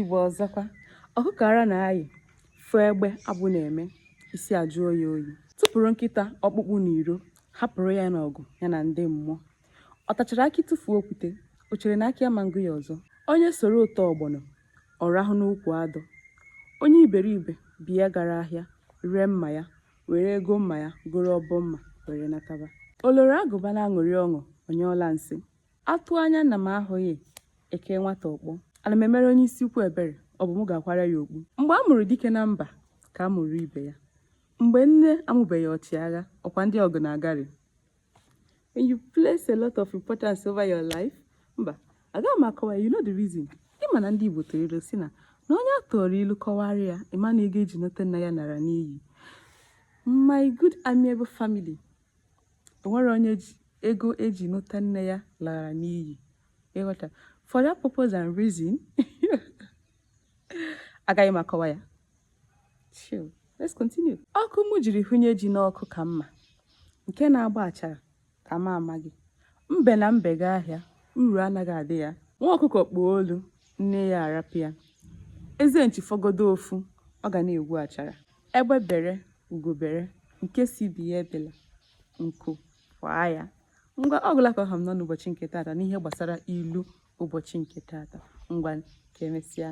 Igbo ọzọkwa, ọkụkọ ara na-ayị fụ egbe agbụ na-eme, isi ajụọ ya oyi. Tụpụrụ nkịta ọkpụkpụ n'iro, hapụrụ ya n'ọgụ ya na ndị mmụọ. Ọ tachara akị tụfuo okwute, o chere na akị ama ngụ ya ọzọ. Onye soro ụtọ ọgbọnọ, ọ rahụ n'ukwu adọ. Onye iberibe bi ya gara ahịa ree mma ya were ego mma ya goro ọbọ mma were nataba. O loro agụba na-aṅụrị ọṅụ, ọ nyụọla nsị. A tụọ anya na m ahụghị, e kee nwata ọkpọ. Ana m emere onye isi ukwu ebere, ọ bụ mụ ga-akwara ya okpu. Mgbe a mụrụ dike na mba ka a mụrụ ibe ya. Mgbe nne amụbeghị ọchịagha, ọkwa ndị ọgụ na-agarị. When you place a lot of importance over your life, mba, agaghị m akọwa ya, you know the reason. Ị ma na ndị Igbo tụrụ ilu si na na onye a tụọrọ ilu kọwara ya, ị ma na ego eji nụta nne ya nara n'iyi. My good amiable family, enwere onye ji ego eji nụta nne ya lara n'iyi. Ịghọta? For that purpose and reason, agaghị m akọwa ya. Chill. Let's continue. Ọkụ mụ jiri hụnye ji n'ọkụ ka mma, nke na-agba achara ka m amaghị. Mbe na mbe gaa ahịa, uru anaghị adị ya. Nwa ọkụkọ kpuo olu, nne ya arapụ ya. Eze nchi fọgodo ofu, ọ ga na-egwu achara. Egbe bere, ugo bere, nke si ibe ya ebela, nku kwaa ya. Ngwa, ọ gwụla ka ọ ha m nọ n'ụbọchị nke taata n'ihe gbasara ilu ụbọchị nke taata. Ngwa, ka emesịa.